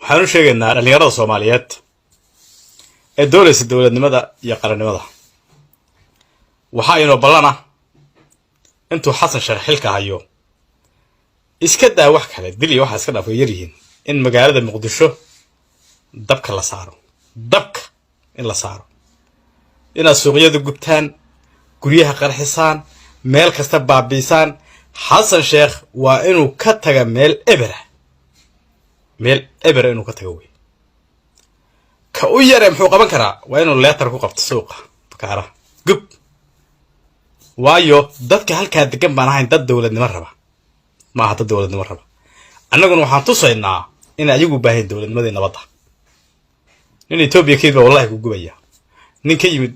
Waxaan u sheegaynaa dhallinyarada Soomaaliyeed ee doonaysa dowladnimada iyo qarannimada, waxaa inoo ballana intuu Xasan Sheekh xilka hayo, iska daa wax kale, dil iyo waxa iska dhaaf, way yaryihiin, in magaalada Muqdisho dabka la saaro, dabka in la saaro, inaad suuqyada gubtaan, guryaha qarxisaan, meel kasta baabiisaan. Xasan Sheekh waa inuu ka taga meel ebera, meel ebera inuu ka tago. Wey ka u yare muxuu qaban karaa? Waa inuu leetar ku qabto suuqa Bakaaraha, gub. Waayo, dadka halkaa degan baan ahayn dad dowladnimo raba maaha, dad dowladnimo raba. Annaguna waxaan tusaynaa in ayagu baahayn dowladnimadii nabadda. Nin Etoobiya keyd baa wallahi ku gubaya, nin ka yimid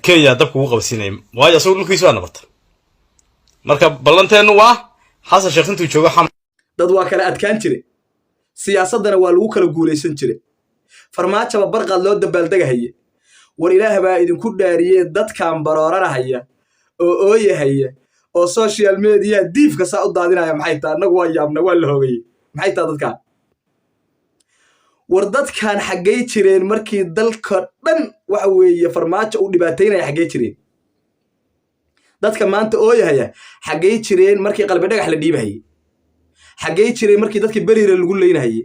Kenya dabka ugu qabsiinaya, waayo asagu dhulkiisu waa nabad. Marka ballanteennu waa Xasan Sheekh intuu joogo. Dad waa kala adkaan jire, siyaasaddana waa lagu kala guulaysan jire. Farmaajaba barqaad loo dabaaldegahaye. War Ilaah baa idinku dhaariyee, dadkan barooranahaya oo ooyahaya oo social media diifka saa u daadinaya maxay taa? Annagu waa yaabna, waa la hoogayey. Maxay taa dadkan? War dadkan xaggay jireen markii dalka dhan waxa weeye Farmaajo uu dhibaataynaya? Xaggay jireen dadka maanta ooyahaya? Xaggay jireen markii Qalbi Dhagax la dhiibahayey? Xaggay jireen markii dadkii Beriire lagu leynahayey?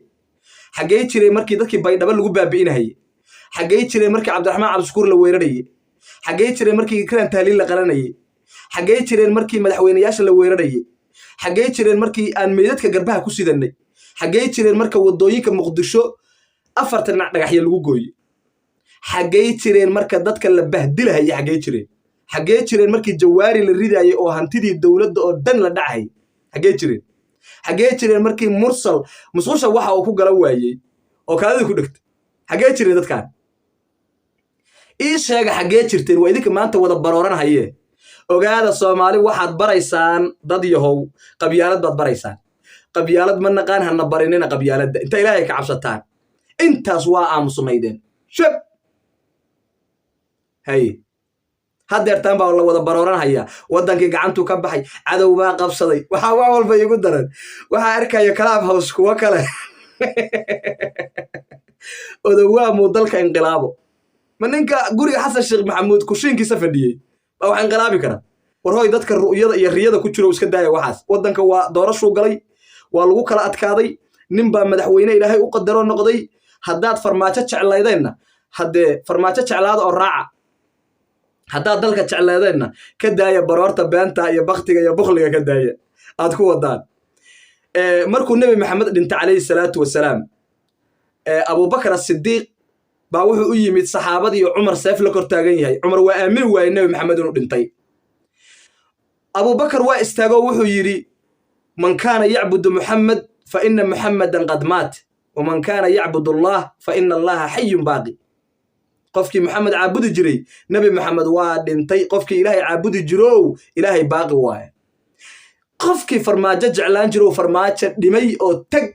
Xaggay jireen markii dadkii Baydhabo lagu baabi'inahayey? Xaggay jireen markii Cabdiraxmaan Cabdishakuur la weerarayey? Xaggay jireen markii Ikraan Tahliil la qalanayey? Xaggay jireen markii madaxweyneyaasha la weerarayey? Xaggay jireen markii aan meydadka garbaha ku sidannay? Xaggay jireen marka waddooyinka Muqdisho afartan dhinac dhagaxya lagu gooyey? Xaggay jireen marka dadka la bahdilahayay? Xaggay jireen? Xaggee jireen markii Jawaari la ridaayay oo hantidii dowladda oo dhan la dhacayay? Xaggee jireen? Xaggee jireen markii Mursal musqusha waxa uu ku gala waayey oo kaadida ku dhegtay? Xaggee jireen dadkan? Ii sheega, xaggee jirteen? Waa idinka maanta wada barooranhaye. Ogaada Soomaali, waxaad baraysaan dad yahow, qabyaalad baad baraysaan. Qabyaalad ma naqaan, hana barinina qabyaaladda. Inta Ilaahay ka cabsataan, intaas waa aamusnaydeen. Shab haye, haddeertaan baa la wada barooranhayaa. Waddankii gacantuu ka baxay, cadow baa qabsaday. Waxaa wax walba iigu daran, waxaa arkaya Clubhouse kuwo kale, odowaamuu dalka inqilaabo. Ma ninka guriga Xasan Sheekh Maxamuud kushiinkiisa fadhiyey baa wax inqilaabi kara? War hoy, dadka ru'yada iyo riyada ku jiro iska daaya waxaas. Waddanka waa doorashuu galay, waa lagu kala adkaaday, nin baa madaxweyne Ilaahay u qadaroo noqday. Haddaad Farmaajo jeclaydeenna, haddee Farmaajo jeclaada oo raaca. Haddaad dalka jecleedeenna, ka daaya baroorta beenta iyo baktiga iyo bukhliga, ka daaya aad ku wadaan. Markuu Nebi Maxamed dhintay calayhi salaatu wasalaam, Abubakar Asidiiq baa wuxuu u yimid saxaabadii, Cumar seef la kor taagan yahay. Cumar waa aamini waayey Nebi Maxamed inuu dhintay. Abubakar waa istaagoo wuxuu yidhi: "Man kaana yacbudu Muxamed fa ina Muxammedan qad maat, waman kaana yacbud Allah fa ina Allaha xayun baaqi." Qofkii Maxamed caabudi jiray, Nebi Maxamed waa dhintay. Qofkii Ilaahay caabudi jirow, Ilaahay baaqi waaye. Qofkii Farmaajo jeclaan jirow, Farmaajo dhimay oo teg.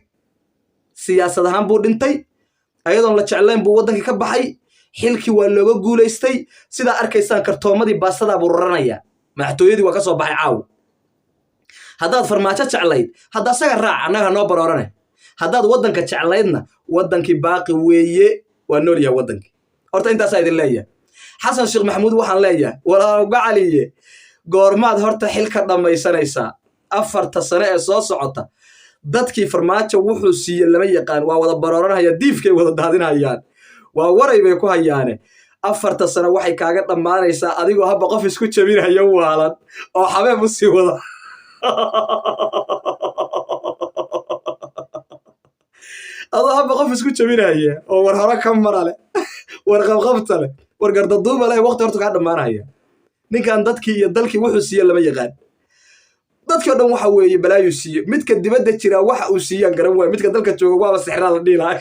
Siyaasad ahaan buu dhintay, ayadoon la jeclayn buu waddankii ka baxay, xilkii waa looga guulaystay. Sidaa arkaysaan, kartoomadii baastadaa buu raranayaa, madaxtooyadii waa ka soo baxay caaw. Haddaad Farmaajo jeclayd, hadda asaga raac, annaga hanoo baroorane. Haddaad waddanka jeclaydna, waddankii baaqi weeye, waa nool yahay waddankii. Horta intaasaa idin leeyahay. Xasan Sheekh Maxamuud waxaan leeyahay: walaalow gacaliye, goormaad horta xilka dhammaysanaysaa? 4ta sane ee soo socota dadkii Farmaajo wuxuu siiye lama yaqaan, waa wada barooranhaya, diifkay wada daadinhayaan, waa waray bay ku hayaane. 4ta sano waxay kaaga dhammaanaysaa adigoo habba qof isku jabinaya waalan oo xabeeb u sii wada, adoo habba qof isku jabinaya oo war hore ka mara leh, war qabqabta leh, war gardaduuba leh. Waqti horta kaa dhammaanaya. Ninkan dadkii iyo dalkii wuxuu siiye lama yaqaan. Dadkii o dhan waxa weeye balaayuu siiye. Midka dibadda jiraa waxa uu siiyaan garan waayo, midka dalka jooga waaba sixraa la dhihi lahay.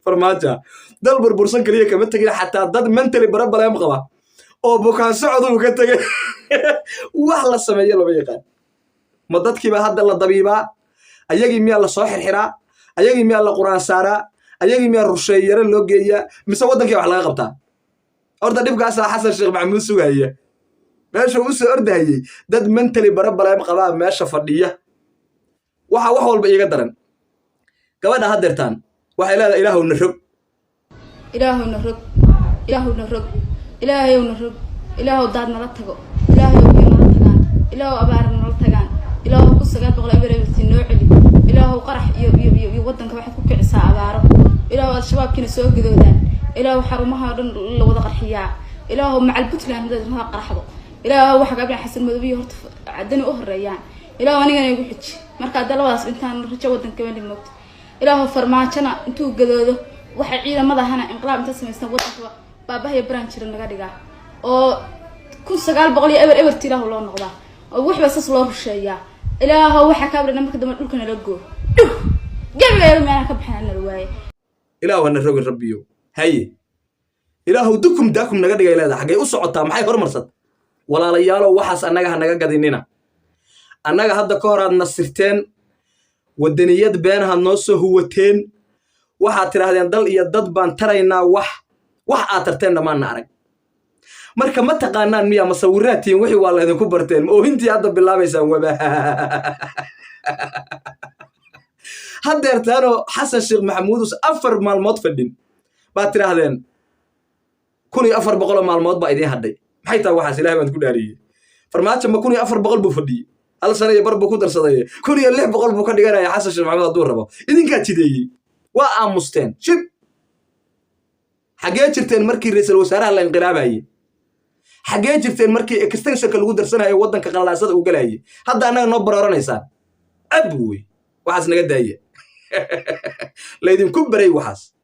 Farmaaja dal burbursan keliya kama tegin, xataa dad mentally problem qaba oo bukaan socoduu ka tegay. Wax la sameeyo lama yaqaan. Ma dadkiibaa hadda la dabiibaa? Ayagii miyaa la soo xirxiraa? Ayagii miyaa la quraan saaraa? Ayagii miyaa rusheeyare loo geeyaa? Mise waddankii wax laga qabtaa? Horta dhibkaasaa Xasan Sheekh Maxamuud sugaya. Meesha u soo ordahayey dad mentally problem qabaa meesha fadhiya. Waxa wax walba iiga daran. Gabadha haddeertaan waxay leedahay, "Ilaahow na rog." Ilaahowna rog, Ilaahowna rog, Ilaahayowna rog, Ilaahow daad nala tago, Ilaahayow biyo nala tagaan, Ilaahow abaar nala tagaan, Ilaahow 1900 eber eberti noo celi, Ilaahow qarax iyo wadanka waxaad ku kicisaa abaaro, Ilaahow Al-Shabaabkiina soo gadoodaan, Ilaahow xarumaha oo dhan la wada qarxiyaa, Ilaahow macal Puntland hadaad qaraxdo, Ilaahow waxa gabdhaha Xasan Madow horta cadani u horeeyaan, Ilaahow anigana igu xiji. Marka hadda labadaas dhintaan, rajo wadanka ma moogto. Ilaahow Farmaajona intuu gadoodo, waxay ciidamadahana inqilaab inta samaystaan, wadanka baabahaya baraan jira naga dhigaa, oo 1900 iyo eber eberti Ilaahu loo noqdaa, oo waxba saas loo rusheeyaa. Ilaahow waxaa kaa barana marka dambe dhulka nala goo dhuh, gebiga meelaan ka baxana nala waaye. "Ilaahu hana rogin, Rabbiyo." Haye, "Ilaahow dukum daakum naga dhigay" leedahay. Xaggay u socotaa? Maxay hormarsat? Walaalayaalow, waxaas annaga ha naga gadinina. Annaga hadda ka hor aad nasirteen, wadaniyad beenahaad noo soo huwateen. Waxaad tidhaahdeen, "Dal iyo dad baan taraynaa." Wax aad tarteen dhammaanna arag. Marka ma taqaanaan miyaa masawiraadtiin? Wixii waa laydinku barteen. Ma oohintii hadda bilaabaysaan? Waba haddeertaanoo Xasan Sheekh Maxamuudus 4 maalmood fadhin baad tidhaahdeen, 1400 oo maalmood baa idiin hadhay. Maxay tahay waxaas? Ilahay baan ku dhaariyey, Farmaajo ma 1400 buu fadhiyey? Hal sano iyo bar buu ku darsaday, 1600 buu ka dhiganaya Xasan Sheekh Maxamuud hadduu rabo. Idinkaa jideeyey, waa aamusteen, shib. Xaggee jirteen markii ra'iisul wasaaraha la inqilaabayey? Xaggee jirteen markii extensionka lagu darsanayo, waddanka qallaansada uu galayay? Hadda annaga noo barooranaysaa? Ab wey, waxaas naga daaya, laydinku baray waxaas.